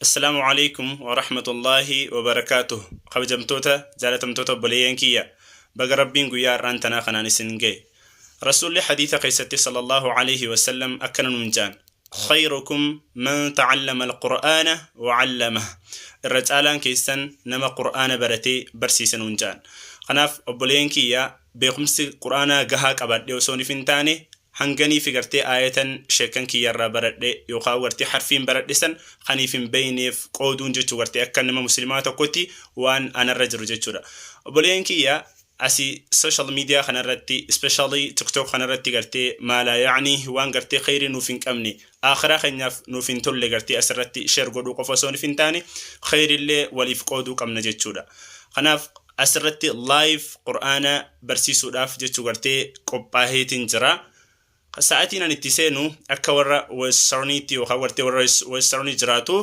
Assalaamu alaikum wa rahmatullaahi wa barakaatuh. Kabajamtoota jaalatamtoota obboleeyyan kiyya, baga Rabbiin guyyaa har'aan tanaa kanaan isin ga'e. Rasuulli hadiisa keessatti sallallahu alaihi wasallam akkana nuun ja'an: "Khayrukum man ta'allama al-Qur'aana wa 'allamah." Irra caalaan keessan nama Qur'aana baratee barsiise nuun ja'an. Kanaaf obboleeyyan kiyya, beekumsi Qur'aanaa gahaa qabaadhee osoo hin taane, hanganii fi gartee aayatan sheekan kiyyarraa baradhe yookaan gartee harfiin baradhe san kaniif hin beeyneef qooduun jechuu gartee akka nama musliimaa tokkotti waan anarra jiru jechuudha. Obboleeyyan kiyya, asii social media kanarratti, especially TikTok kanarratti, gartee maalaa yaanii waan gartee khayrii nuuf hin qabne, akhiraa keenyaaf nuuf hin tolle, gartee asirratti share godhuu qofa osoo hin taane khayrillee waliif qooduu qabna jechuudha. Kanaaf asirratti live Qur'aana barsiisuudhaaf jechuu gartee qophaaheetiin jira. Sa'aatiin ani itti seenu akka warra westerniitti yookaan gartee warra westernii jiraatuuf